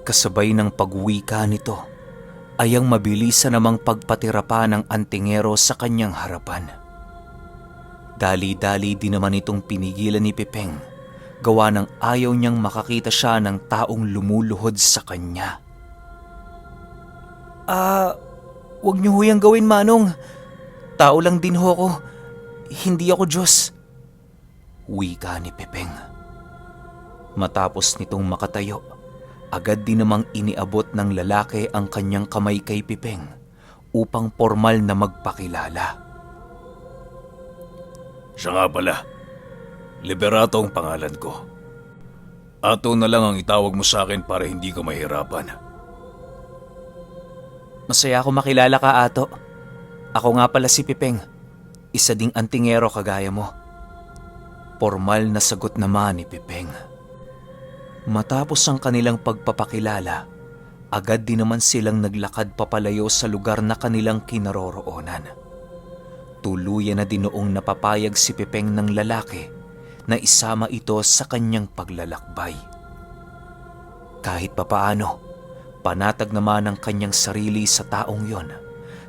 Kasabay ng pagwika nito ay ang mabilis namang pagpatira pa ng antingero sa kanyang harapan. Dali-dali din naman itong pinigilan ni Pipeng, gawa ng ayaw niyang makakita siya ng taong lumuluhod sa kanya. Huwag niyo huyang gawin, Manong. Tao lang din ho ako. Hindi ako Diyos. Wika ni Pipeng. Matapos nitong makatayo, agad din namang iniabot ng lalaki ang kanyang kamay kay Pipeng upang formal na magpakilala. Siya nga pala. Liberato ang pangalan ko. Ato na lang ang itawag mo sa akin para hindi ka mahirapan. Masaya ako makilala ka, Ato. Ako nga pala si Pipeng. Isa ding antingero kagaya mo. Formal na sagot naman ni Pipeng. Matapos ang kanilang pagpapakilala, agad din naman silang naglakad papalayo sa lugar na kanilang kinaroroonan. Tuluyan na din noong napapayag si Pipeng ng lalaki na isama ito sa kanyang paglalakbay. Kahit papaano, panatag naman ang kanyang sarili sa taong yon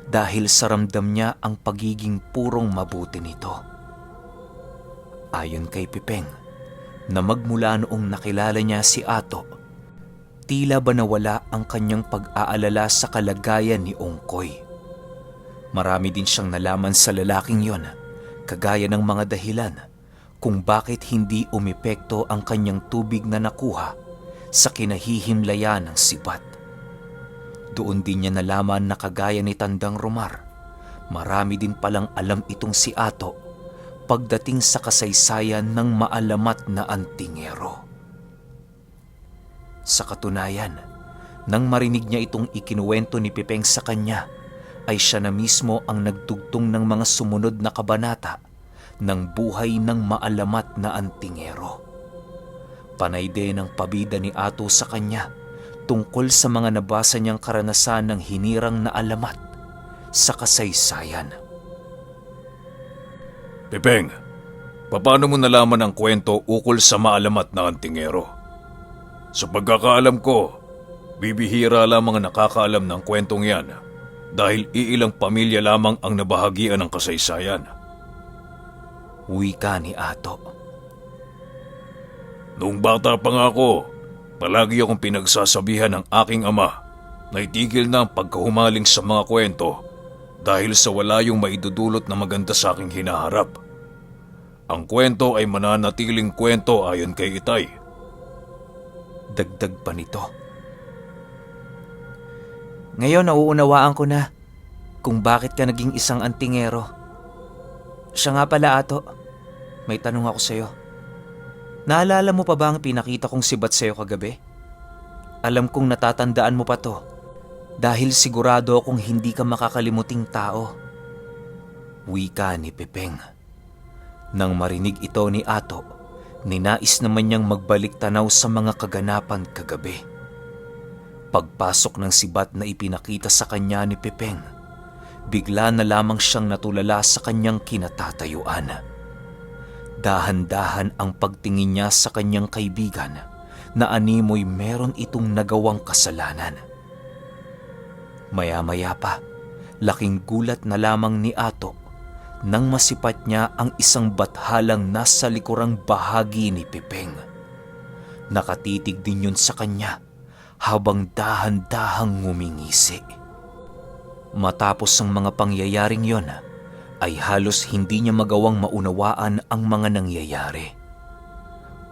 dahil sa ramdam niya ang pagiging purong mabuti nito. Ayon kay Pipeng, na magmula noong nakilala niya si Ato, tila ba nawala ang kanyang pag-aalala sa kalagayan ni Ongkoy. Marami din siyang nalaman sa lalaking yon, kagaya ng mga dahilan kung bakit hindi umepekto ang kanyang tubig na nakuha sa kinahihimlayan ng sibat. Doon din niya nalaman na kagaya ni Tandang Romar, marami din palang alam itong si Ato pagdating sa kasaysayan ng maalamat na antingero. Sa katunayan, nang marinig niya itong ikinuwento ni Pipeng sa kanya, ay siya na mismo ang nagdugtong ng mga sumunod na kabanata ng buhay ng maalamat na antingero. Panay din ang pabida ni Ato sa kanya tungkol sa mga nabasa niyang karanasan ng hinirang na alamat sa kasaysayan. Pipeng, paano mo nalaman ang kwento ukol sa maalamat na antingero? Sa pagkakaalam ko, bibihira lamang ang nakakaalam ng kwentong yan dahil iilang pamilya lamang ang nabahagian ng kasaysayan. Wika ni Ato. Noong bata pa nga ako, palagi akong pinagsasabihan ng aking ama na itigil na ang pagkahumaling sa mga kwento dahil sa wala yung maidudulot na maganda sa aking hinaharap. Ang kwento ay mananatiling kwento ayon kay Itay. Dagdag pa nito. Ngayon nauunawaan ko na kung bakit ka naging isang antingero. Siya nga pala, Ato. May tanong ako sa'yo. Naalala mo pa ba ang pinakita kong sibat sa'yo kagabi? Alam kong natatandaan mo pa to dahil sigurado akong hindi ka makakalimuting tao. Wika ni Pipeng. Nang marinig ito ni Ato, ninais naman niyang magbalik tanaw sa mga kaganapan kagabi. Pagpasok ng sibat na ipinakita sa kanya ni Pipeng, bigla na lamang siyang natulala sa kanyang kinatatayuan. Dahan-dahan ang pagtingin niya sa kanyang kaibigan na animoy meron itong nagawang kasalanan. Maya-maya pa, laking gulat na lamang ni Ato nang masipat niya ang isang bathalang nasa likurang bahagi ni Pipeng. Nakatitig din yun sa kanya habang dahan-dahang ngumingisi. Matapos ang mga pangyayaring yon, ay halos hindi niya magawang maunawaan ang mga nangyayari.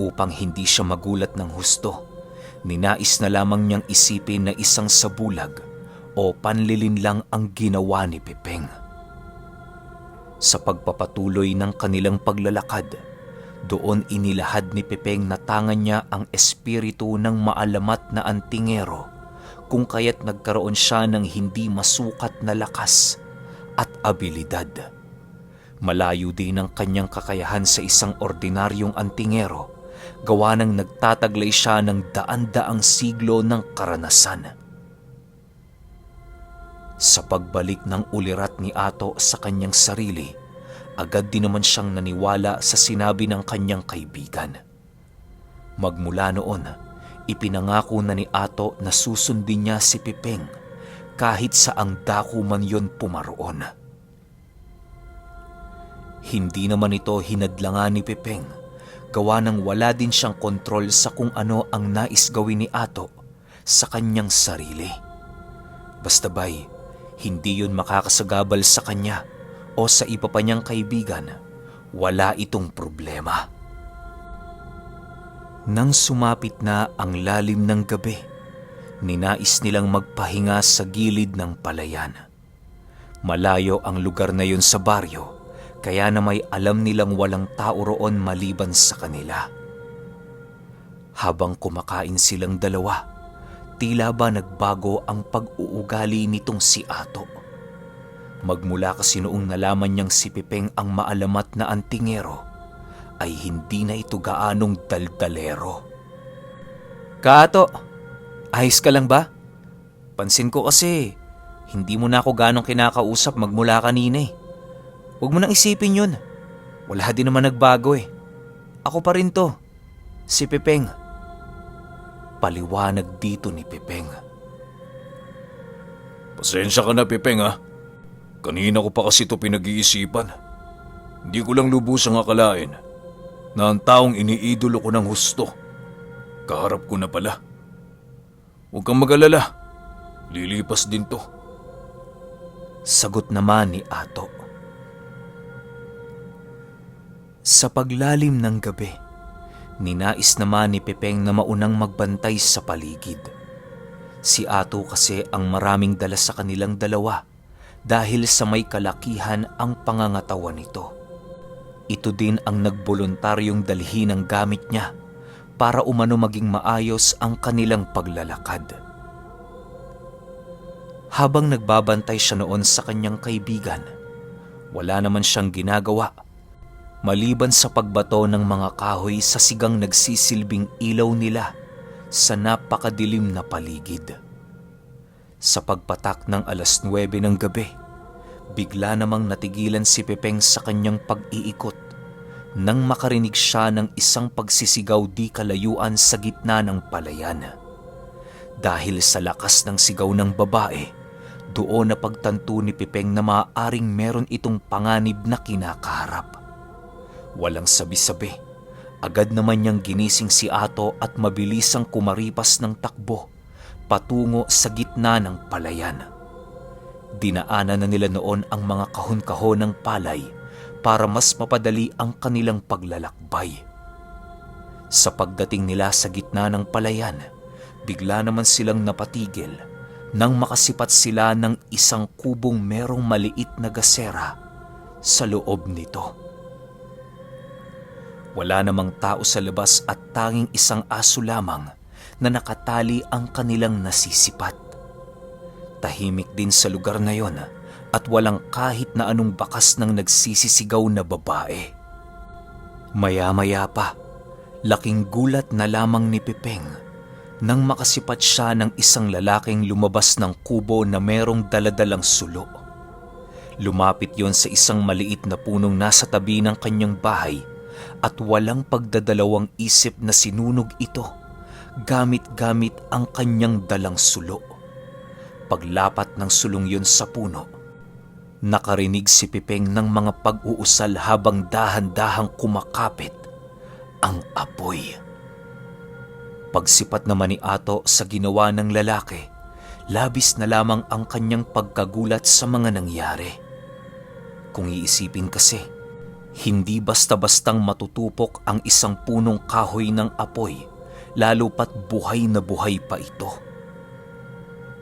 Upang hindi siya magulat ng husto, ninais na lamang niyang isipin na isang sabulag o panlilin lang ang ginawa ni Pipeng. Sa pagpapatuloy ng kanilang paglalakad, doon inilahad ni Pipeng na tangan niya ang espiritu ng maalamat na antingero kung kaya't nagkaroon siya ng hindi masukat na lakas at abilidad. Malayo din ang kanyang kakayahan sa isang ordinaryong antingero, gawa ng nagtataglay siya ng daan-daang siglo ng karanasan. Sa pagbalik ng ulirat ni Ato sa kanyang sarili, agad din naman siyang naniwala sa sinabi ng kanyang kaibigan. Magmula noon, Ipinangako na ni Ato na susundin niya si Pipeng kahit saang dako man yon pumaroon. Hindi naman ito hinadlangan ni Pipeng, gawa nang wala din siyang kontrol sa kung ano ang nais gawin ni Ato sa kanyang sarili. Basta ba'y hindi yun makakasagabal sa kanya o sa iba pa niyang kaibigan, wala itong problema. Nang sumapit na ang lalim ng gabi, ninais nilang magpahinga sa gilid ng palayan. Malayo ang lugar na yun sa baryo, kaya na may alam nilang walang tao roon maliban sa kanila. Habang kumakain silang dalawa, tila ba nagbago ang pag-uugali nitong si Ato. Magmula kasi noong nalaman niyang si Pipeng ang maalamat na antingero, ay hindi na ito gaanong daldalero. Kaato, ayos ka lang ba? Pansin ko kasi, hindi mo na ako ganong kinakausap magmula kanina eh. Huwag mo nang isipin yun. Wala din naman nagbago eh. Ako pa rin to, si Pipeng. Paliwanag dito ni Pipeng. Pasensya ka na, Pipeng ha. Kanina ko pa kasi ito pinag-iisipan. Hindi ko lang lubusang akalain na ang taong iniidolo ko ng husto, kaharap ko na pala. Huwag kang mag-alala, lilipas din to. Sagot naman ni Ato. Sa paglalim ng gabi, ninais naman ni Pipeng na maunang magbantay sa paligid. Si Ato kasi ang maraming dala sa kanilang dalawa dahil sa may kalakihan ang pangangatawan nito. Ito din ang nagboluntaryong dalhin ang gamit niya para umano maging maayos ang kanilang paglalakad. Habang nagbabantay siya noon sa kanyang kaibigan, wala naman siyang ginagawa maliban sa pagbato ng mga kahoy sa sigang nagsisilbing ilaw nila sa napakadilim na paligid. Sa pagpatak ng 9:00 ng gabi, bigla namang natigilan si Pipeng sa kanyang pag-iikot nang makarinig siya ng isang pagsisigaw di kalayuan sa gitna ng palayan. Dahil sa lakas ng sigaw ng babae, doon na pagtanto ni Pipeng na maaaring meron itong panganib na kinakaharap. Walang sabi-sabi, agad naman niyang ginising si Ato at mabilisang kumaripas ng takbo patungo sa gitna ng palayan. Dinaanan na nila noon ang mga kahon-kahon ng palay para mas mapadali ang kanilang paglalakbay. Sa pagdating nila sa gitna ng palayan, bigla naman silang napatigil nang makasipat sila ng isang kubong merong maliit na gasera sa loob nito. Wala namang tao sa labas at tanging isang aso lamang na nakatali ang kanilang nasisipat. Tahimik din sa lugar na yon at walang kahit na anong bakas ng nagsisisigaw na babae. Maya-maya pa, laking gulat na lamang ni Pipeng nang makasipat siya ng isang lalaking lumabas ng kubo na merong daladalang sulo. Lumapit yon sa isang maliit na punong nasa tabi ng kanyang bahay at walang pagdadalawang isip na sinunog ito gamit-gamit ang kanyang dalang sulo. Paglapat ng sulong yun sa puno, nakarinig si Pipeng ng mga pag-uusal habang dahan-dahang kumakapit ang apoy. Pagsipat naman ni Ato sa ginawa ng lalaki, labis na lamang ang kanyang pagkagulat sa mga nangyari. Kung iisipin kasi, hindi basta-bastang matutupok ang isang punong kahoy ng apoy, lalo pat buhay na buhay pa ito.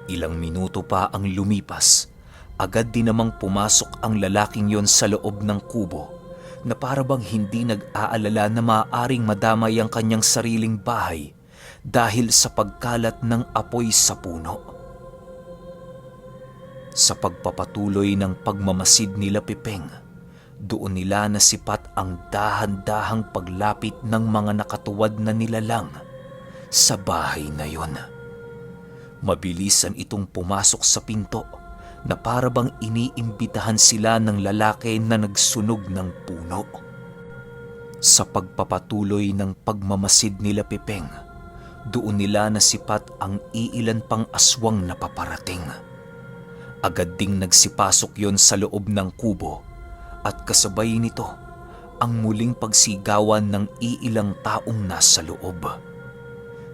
Ilang minuto pa ang lumipas, agad din namang pumasok ang lalaking yon sa loob ng kubo na parabang hindi nag-aalala na maaaring madamay ang kanyang sariling bahay dahil sa pagkalat ng apoy sa puno. Sa pagpapatuloy ng pagmamasid nila Pipeng, doon nila nasipat ang dahan-dahang paglapit ng mga nakatuwad na nilalang sa bahay na yon. Mabilisan itong pumasok sa pinto na parabang iniimbitahan sila ng lalaki na nagsunog ng puno. Sa pagpapatuloy ng pagmamasid nila Pipeng, doon nila nasipat ang iilan pang aswang na paparating. Agad ding nagsipasok yon sa loob ng kubo at kasabay nito ang muling pagsigawan ng iilang taong nasa loob.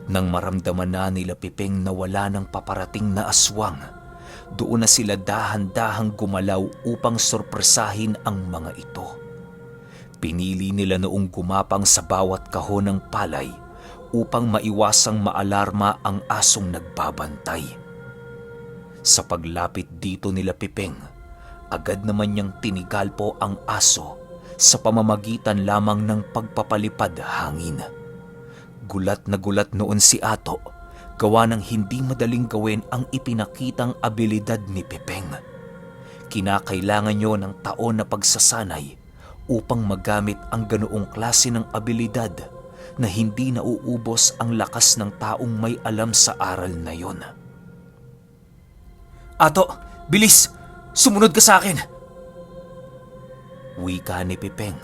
Nang maramdaman na nila Pipeng na wala ng paparating na aswang, doon na sila dahan-dahang gumalaw upang sorpresahin ang mga ito. Pinili nila noong gumapang sa bawat kahon ng palay upang maiwasang maalarma ang asong nagbabantay. Sa paglapit dito nila Pipeng, agad naman niyang tinigalpo ang aso sa pamamagitan lamang ng pagpapalipad hangin. Gulat na gulat noon si Ato, gawa ng hindi madaling gawin ang ipinakitang abilidad ni Pipeng. Kinakailangan niyo ng taon na pagsasanay upang magamit ang ganoong klase ng abilidad na hindi nauubos ang lakas ng taong may alam sa aral na yon. Ato, bilis! Sumunod ka sa akin! Wika ni Pipeng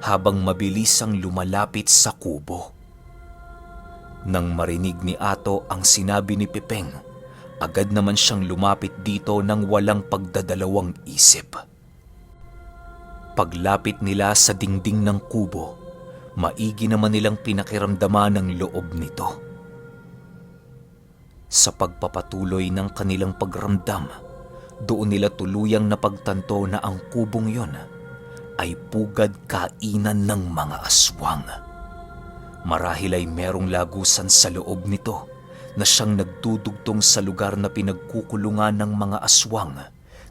habang mabilis ang lumalapit sa kubo. Nang marinig ni Ato ang sinabi ni Pipeng, agad naman siyang lumapit dito nang walang pagdadalawang isip. Paglapit nila sa dingding ng kubo, maigi naman nilang pinakiramdaman ang loob nito. Sa pagpapatuloy ng kanilang pagramdam, doon nila tuluyang napagtanto na ang kubong yon ay pugad kainan ng mga aswang. Marahil ay merong lagusan sa loob nito na siyang nagdudugtong sa lugar na pinagkukulungan ng mga aswang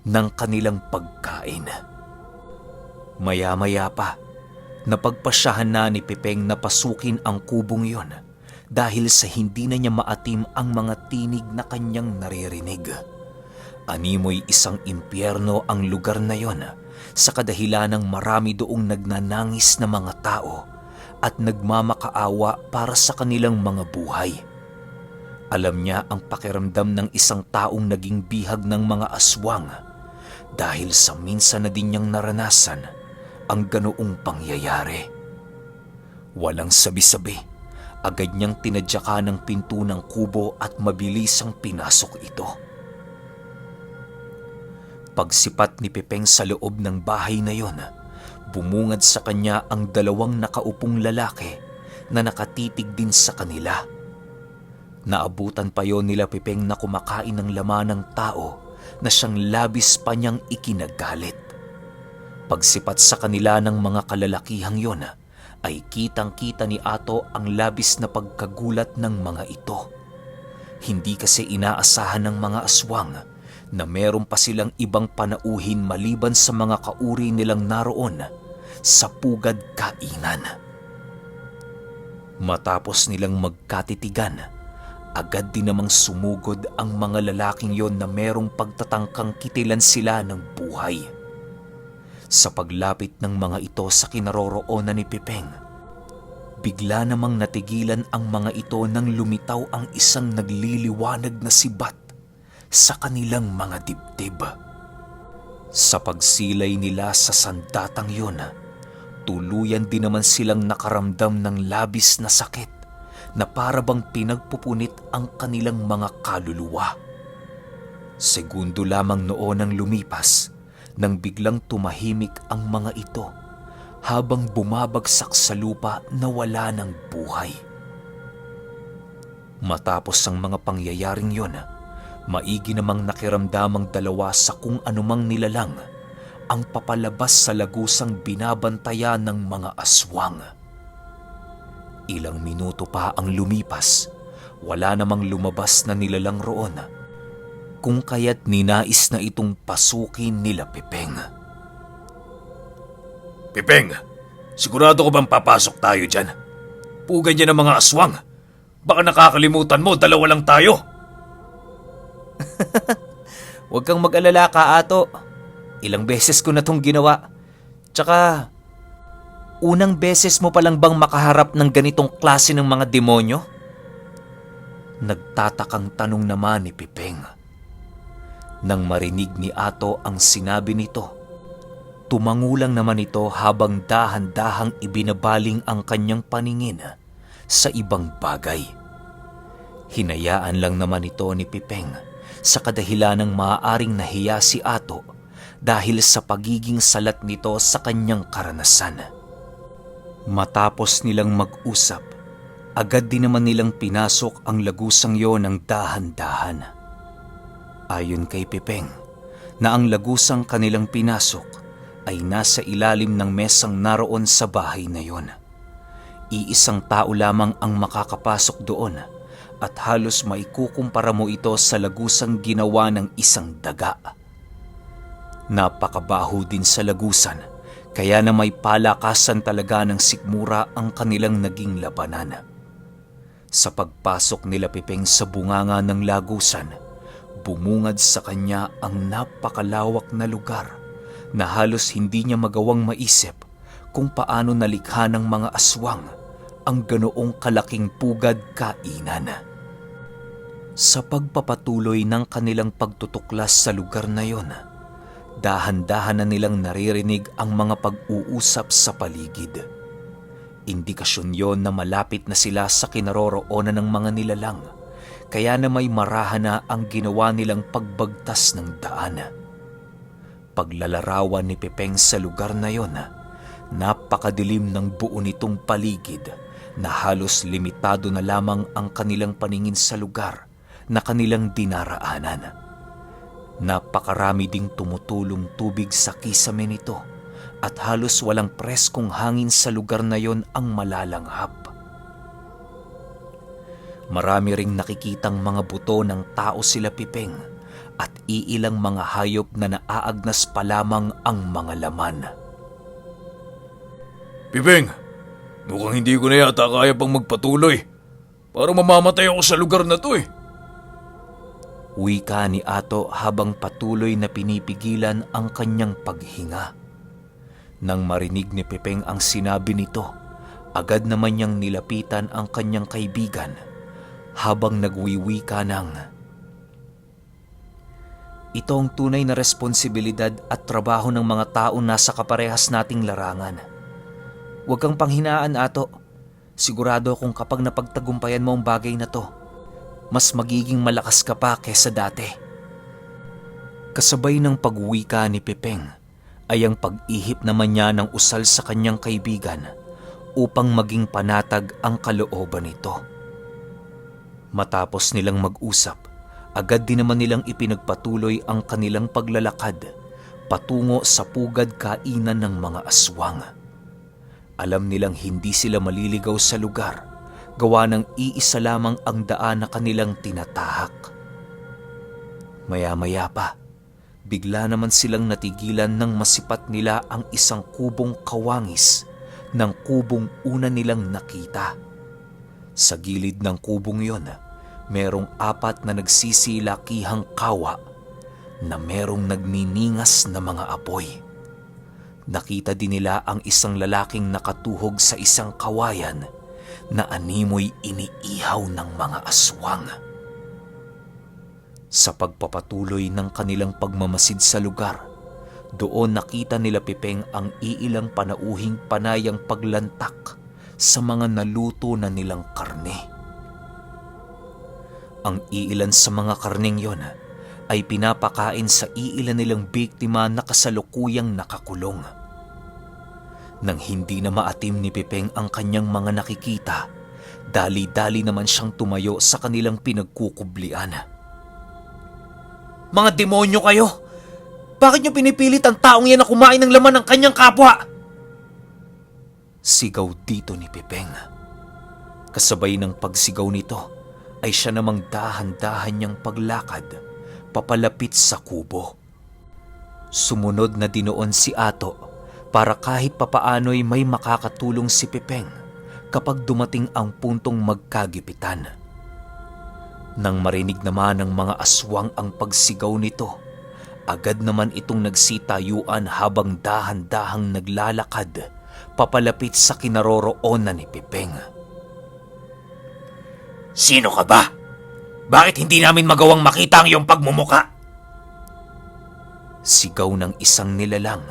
ng kanilang pagkain. Maya-maya pa, napagpasyahan na ni Pipeng na pasukin ang kubong yon dahil sa hindi na niya maatim ang mga tinig na kanyang naririnig. Animoy isang impyerno ang lugar na yon sa kadahilanang marami doong nagnanangis na mga tao at nagmamakaawa para sa kanilang mga buhay. Alam niya ang pakiramdam ng isang taong naging bihag ng mga aswang dahil sa minsan na din niyang naranasan ang ganoong pangyayari. Walang sabi-sabi, agad niyang tinadyakan ng pinto ng kubo at mabilis ang pinasok ito. Pagsipat ni Pipeng sa loob ng bahay na yon, bumungad sa kanya ang dalawang nakaupong lalaki na nakatitig din sa kanila. Naabutan pa yon nila Pipeng na kumakain ng laman ng tao na siyang labis pa niyang ikinagalit. Pagsipat sa kanila ng mga kalalakihang yon, ay kitang-kita ni Ato ang labis na pagkagulat ng mga ito. Hindi kasi inaasahan ng mga aswang na meron pa silang ibang panauhin maliban sa mga kauri nilang naroon sa pugad kainan. Matapos nilang magkatitigan, agad din namang sumugod ang mga lalaking yon na merong pagtatangkang kitilan sila ng buhay. Sa paglapit ng mga ito sa kinaroroonan ni Pipeng, bigla namang natigilan ang mga ito nang lumitaw ang isang nagliliwanag na sibat sa kanilang mga dibdib. Sa pagsilay nila sa sandatang yon, tuluyan din naman silang nakaramdam ng labis na sakit na para bang pinagpupunit ang kanilang mga kaluluwa. Segundo lamang noon ang lumipas nang biglang tumahimik ang mga ito habang bumabagsak sa lupa na wala ng buhay. Matapos ang mga pangyayaring yon, maigi namang nakiramdamang dalawa sa kung anumang nilalang ang papalabas sa lagusang binabantayan ng mga aswang. Ilang minuto pa ang lumipas, wala namang lumabas na nilalang roon, kung kaya't ninais na itong pasukin nila Pipeng. Pipeng, sigurado ko bang papasok tayo dyan? Pugad yan ng mga aswang. Baka nakakalimutan mo, dalawa lang tayo. Huwag kang mag-alala ka, Ato. Ilang beses ko na tong ginawa. Tsaka, unang beses mo palang bang makaharap ng ganitong klase ng mga demonyo? Nagtatakang tanong naman ni Pipeng. Nang marinig ni Ato ang sinabi nito, tumangulang naman ito habang dahan-dahang ibinabaling ang kanyang paningin sa ibang bagay. Hinayaan lang naman ito ni Pipeng sa kadahilanang maaaring nahiya si Ato dahil sa pagiging salat nito sa kanyang karanasan. Matapos nilang mag-usap, agad din naman nilang pinasok ang lagusang yon ng dahan-dahan. Ayon kay Pipeng, na ang lagusang kanilang pinasok ay nasa ilalim ng mesang naroon sa bahay na yon. Iisang tao lamang ang makakapasok doon at halos maikukumpara mo ito sa lagusang ginawa ng isang daga. Napakabaho din sa lagusan, kaya na may palakasan talaga ng sikmura ang kanilang naging labanan. Sa pagpasok nila Pipeng sa bunganga ng lagusan, bumungad sa kanya ang napakalawak na lugar na halos hindi niya magawang maisip kung paano nalikha ng mga aswang ang ganoong kalaking pugad kainan. Sa pagpapatuloy ng kanilang pagtutuklas sa lugar na yon, dahan-dahan na nilang naririnig ang mga pag-uusap sa paligid. Indikasyon yon na malapit na sila sa kinaroroonan ng mga nilalang, kaya na may marahan na ang ginawa nilang pagbagtas ng daan. Paglalarawan ni Pipeng sa lugar na yon, napakadilim ng buo nitong paligid na halos limitado na lamang ang kanilang paningin sa lugar na kanilang dinaraanan. Napakarami ding tumutulong tubig sa kisame nito at halos walang preskong hangin sa lugar na yon ang malalanghap. Marami ring nakikitang mga buto ng tao sila Pipeng at iilang mga hayop na naaagnas pa lamang ang mga laman. Pipeng, mukhang hindi ko na yata kaya pang magpatuloy. Parang mamamatay ako sa lugar na to eh. Wika ni Ato habang patuloy na pinipigilan ang kanyang paghinga. Nang marinig ni Pipeng ang sinabi nito, agad naman niyang nilapitan ang kanyang kaibigan habang nagwiwika ng, "Ito ang tunay na responsibilidad at trabaho ng mga taong nasa kaparehas nating larangan. Huwag kang panghinaan, Ato. Sigurado akong kapag napagtagumpayan mo ang bagay na to, mas magiging malakas ka pa kesa dati." Kasabay ng pagwika ni Pipeng ay ang pag-ihip naman niya ng usal sa kanyang kaibigan upang maging panatag ang kalooban nito. Matapos nilang mag-usap, agad din naman nilang ipinagpatuloy ang kanilang paglalakad patungo sa pugad kainan ng mga aswang. Alam nilang hindi sila maliligaw sa lugar, gawa ng iisa lamang ang daan na kanilang tinatahak. Maya-maya pa, bigla naman silang natigilan nang masipat nila ang isang kubong kawangis ng kubong una nilang nakita. Sa gilid ng kubong yon, merong 4 na nagsisilakihang kawa na merong nagniningas na mga apoy. Nakita din nila ang isang lalaking nakatuhog sa isang kawayan na animoy iniihaw ng mga aswang. Sa pagpapatuloy ng kanilang pagmamasid sa lugar, doon nakita nila Pipeng ang iilang panauhing panayang paglantak sa mga naluto na nilang karne. Ang iilan sa mga karneng yon ay pinapakain sa iilan nilang biktima na kasalukuyang nakakulong. Nang hindi na maatim ni Pipeng ang kanyang mga nakikita, dali-dali naman siyang tumayo sa kanilang pinagkukublian. "Mga demonyo kayo! Bakit niyo pinipilit ang taong yan na kumain ng laman ng kanyang kapwa?" Sigaw dito ni Pipeng. Kasabay ng pagsigaw nito ay siya namang dahan-dahan niyang paglakad papalapit sa kubo. Sumunod na dinoon si Ato para kahit papaano'y may makakatulong si Pipeng kapag dumating ang puntong magkagipitan. Nang marinig naman ng mga aswang ang pagsigaw nito, agad naman itong nagsitayuan habang dahan-dahang naglalakad papalapit sa kinaroroonan ni Pipeng. "Sino ka ba? Bakit hindi namin magawang makita ang iyong pagmumuka?" Sigaw ng isang nilalang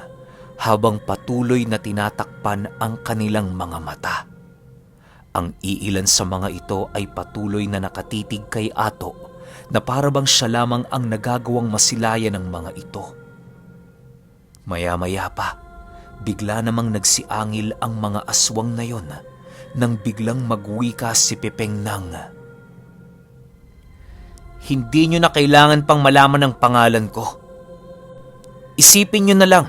habang patuloy na tinatakpan ang kanilang mga mata. Ang iilan sa mga ito ay patuloy na nakatitig kay Ato na parabang siya lamang ang nagagawang masilayan ng mga ito. Maya-maya pa, bigla namang nagsiangil ang mga aswang na yon nang biglang magwika si Pipeng ng, "Hindi nyo na kailangan pang malaman ang pangalan ko. Isipin nyo na lang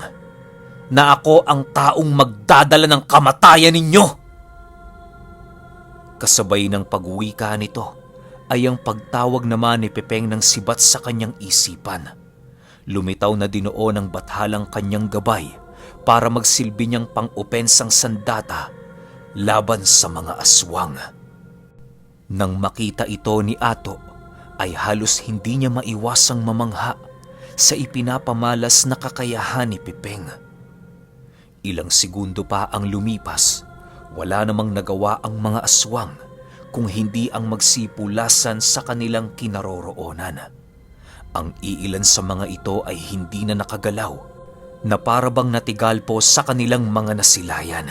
na ako ang taong magdadala ng kamatayan ninyo." Kasabay ng pagwika nito ay ang pagtawag naman ni Pipeng ng sibat sa kanyang isipan. Lumitaw na dinoon ang bathalang kanyang gabay para magsilbi niyang pang-opensang sandata laban sa mga aswang. Nang makita ito ni Ato, ay halos hindi niya maiwasang mamangha sa ipinapamalas na kakayahan ni Pipeng. Ilang segundo pa ang lumipas, wala namang nagawa ang mga aswang kung hindi ang magsipulasan sa kanilang kinaroroonan. Ang iilan sa mga ito ay hindi na nakagalaw, na parabang natigal po sa kanilang mga nasilayan.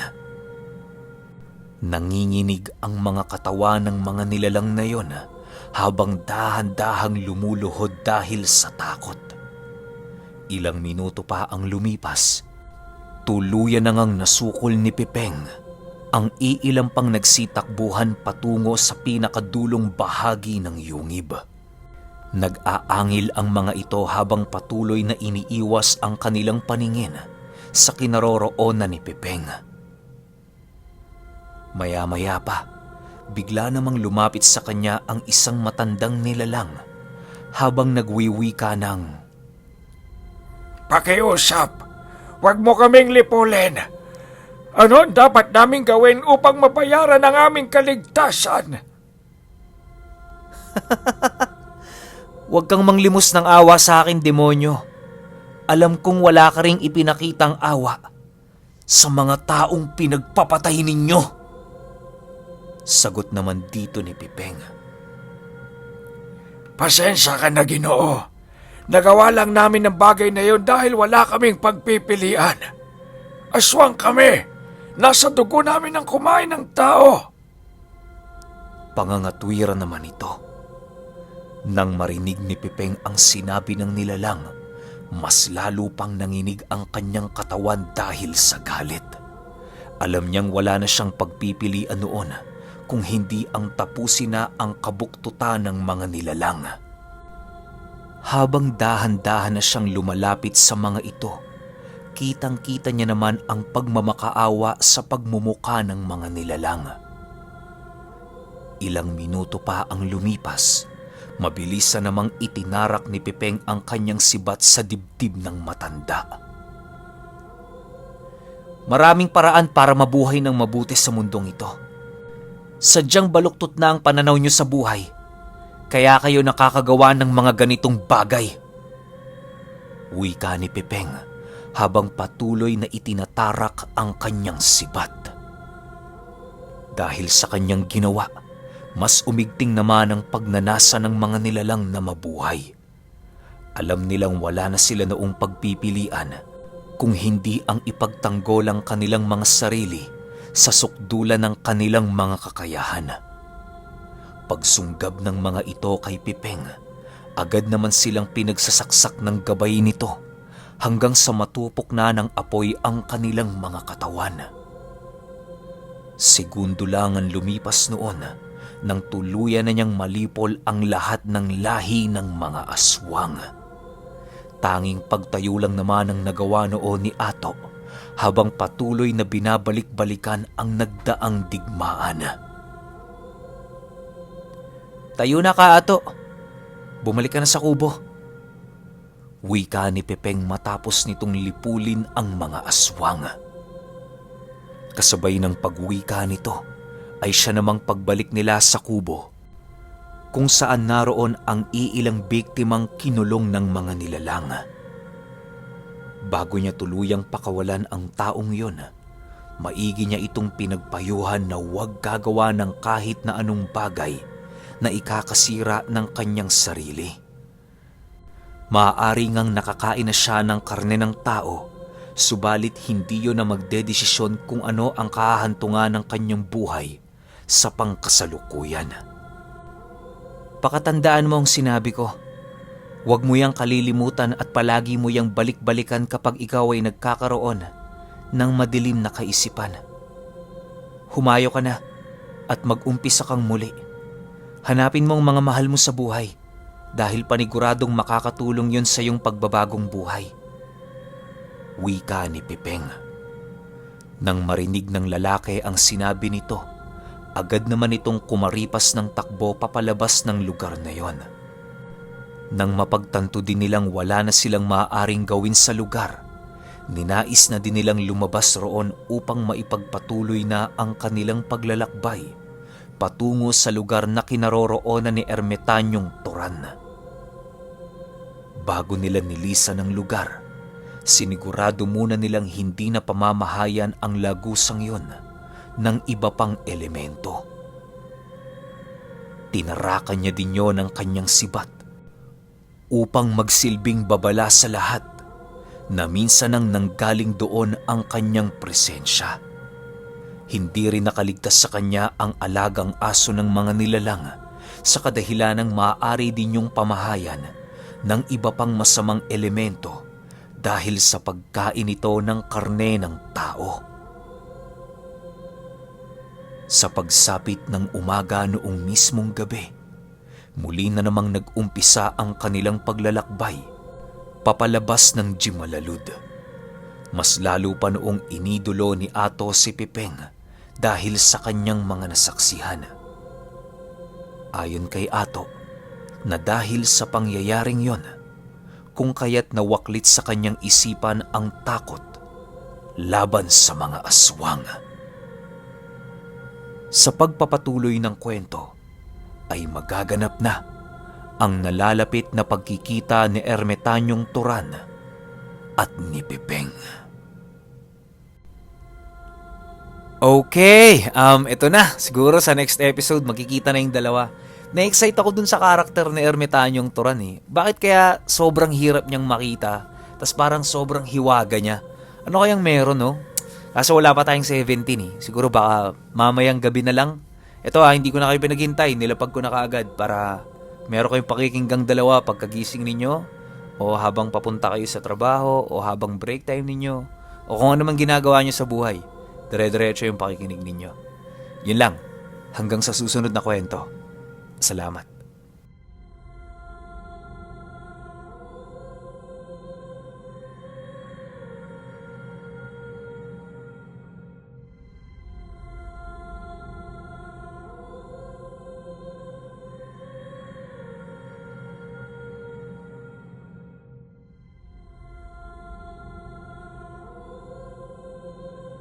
Nanginginig ang mga katawan ng mga nilalang na yon habang dahan-dahang lumuluhod dahil sa takot. Ilang minuto pa ang lumipas, tuluyan na ngang nasukol ni Pipeng ang iilang pang nagsitakbuhan patungo sa pinakadulong bahagi ng yungib. Nag-aangil ang mga ito habang patuloy na iniiwas ang kanilang paningin sa kinaroroonan ni Pipeng. Maya-maya pa, bigla namang lumapit sa kanya ang isang matandang nilalang habang nagwiwika ng, "Pakiusap, huwag mo kaming lipulin. Ano ang dapat naming gawin upang mabayaran ang aming kaligtasan?" "Huwag kang manglimos ng awa sa akin, demonyo. Alam kong wala ka ring ipinakitang awa sa mga taong pinagpapatay ninyo." Sagot naman dito ni Pipeng. "Pasensya ka na, Ginoo. Nagawa lang namin ang bagay na yun dahil wala kaming pagpipilian. Aswang kami. Nasa dugo namin ang kumain ng tao." Pangangatwiran naman ito. Nang marinig ni Pipeng ang sinabi ng nilalang, mas lalo pang nanginig ang kanyang katawan dahil sa galit. Alam niyang wala na siyang pagpipilian noon kung hindi ang tapusin na ang kabuktutan ng mga nilalang. Habang dahan-dahan na siyang lumalapit sa mga ito, kitang-kita niya naman ang pagmamakaawa sa pagmumuka ng mga nilalang. Ilang minuto pa ang lumipas, mabilis na namang itinarak ni Pipeng ang kanyang sibat sa dibdib ng matanda. "Maraming paraan para mabuhay ng mabuti sa mundong ito. Sadyang baluktot na ang pananaw niyo sa buhay, kaya kayo nakakagawa ng mga ganitong bagay." Wika ni Pipeng habang patuloy na itinatarak ang kanyang sibat. Dahil sa kanyang ginawa, mas umigting naman ang pagnanasa ng mga nilalang na mabuhay. Alam nilang wala na sila noong pagpipilian kung hindi ang ipagtanggol ang kanilang mga sarili sa sukdulan ng kanilang mga kakayahan. Pagsunggab ng mga ito kay Pipeng, agad naman silang pinagsasaksak ng gabay nito hanggang sa matupok na ng apoy ang kanilang mga katawan. Segundo lang ang lumipas noon nang tuluyan na niyang malipol ang lahat ng lahi ng mga aswang. Tanging pagtayo lang naman ang nagawa noon ni Ato habang patuloy na binabalik-balikan ang nagdaang digmaan. "Tayo na ka, Ato. Bumalik ka na sa kubo." Wika ni Pipeng matapos nitong lipulin ang mga aswang. Kasabay ng pagwika nito ay siya namang pagbalik nila sa kubo kung saan naroon ang iilang biktimang kinulong ng mga nilalang. Bago niya tuluyang pakawalan ang taong yon, maigi niya itong pinagpayuhan na huwag gagawa ng kahit na anong bagay na ikakasira ng kanyang sarili. Maaari ngang nakakain na siya ng karne ng tao, subalit hindi yun na magdedesisyon kung ano ang kahahantungan ng kanyang buhay sa pangkasalukuyan. Pakatandaan mo ang sinabi ko. Huwag mo yang kalilimutan at palagi mo yang balik-balikan kapag ikaw ay nagkakaroon ng madilim na kaisipan. Humayo ka na at mag-umpisa kang muli. Hanapin mo ang mga mahal mo sa buhay dahil paniguradong makakatulong yun sa iyong pagbabagong buhay. Wika ni Pipeng. Nang marinig ng lalaki ang sinabi nito, agad naman itong kumaripas ng takbo papalabas ng lugar na yon. Nang mapagtanto din nilang wala na silang maaaring gawin sa lugar, ninais na din nilang lumabas roon upang maipagpatuloy na ang kanilang paglalakbay patungo sa lugar na kinaroroonan ni Ermitanyong Turan. Bago nila nilisan ang lugar, sinigurado muna nilang hindi na pamamahayan ang lagusang yon ng iba pang elemento. Tinarakan niya din yon ng kanyang sibat upang magsilbing babala sa lahat na minsan nang nanggaling doon ang kanyang presensya. Hindi rin nakaligtas sa kanya ang alagang aso ng mga nilalang sa kadahilanang maaari din yung pamahayan ng iba pang masamang elemento dahil sa pagkain ito ng karne ng tao. Sa pagsapit ng umaga noong mismong gabi, muli na namang nag-umpisa ang kanilang paglalakbay papalabas ng Jimalalud. Mas lalo pa noong inidulo ni Ato si Pipeng dahil sa kanyang mga nasaksihan. Ayon kay Ato, na dahil sa pangyayaring yon, kung kaya't nawaklit sa kanyang isipan ang takot laban sa mga aswang. Sa pagpapatuloy ng kwento, ay magaganap na ang nalalapit na pagkikita ni Ermitanyong Turan at ni Pipeng. Okay, ito na. Siguro sa next episode magkikita na yung dalawa. Na-excite ako dun sa karakter ni Ermitanyong Turan eh. Bakit kaya sobrang hirap niyang makita, tas parang sobrang hiwaga niya? Ano kayang meron, no? Kaso wala pa tayong 17 eh. Siguro baka mamayang gabi na lang. Ito hindi ko na kayo pinaghintay. Nilapag ko na kaagad para meron kayong pakikinggang dalawa pagkagising ninyo, o habang papunta kayo sa trabaho, o habang break time ninyo, o kung ano man ginagawa nyo sa buhay. Dire-diretso yung pakikinig ninyo. Yun lang. Hanggang sa susunod na kwento. Salamat.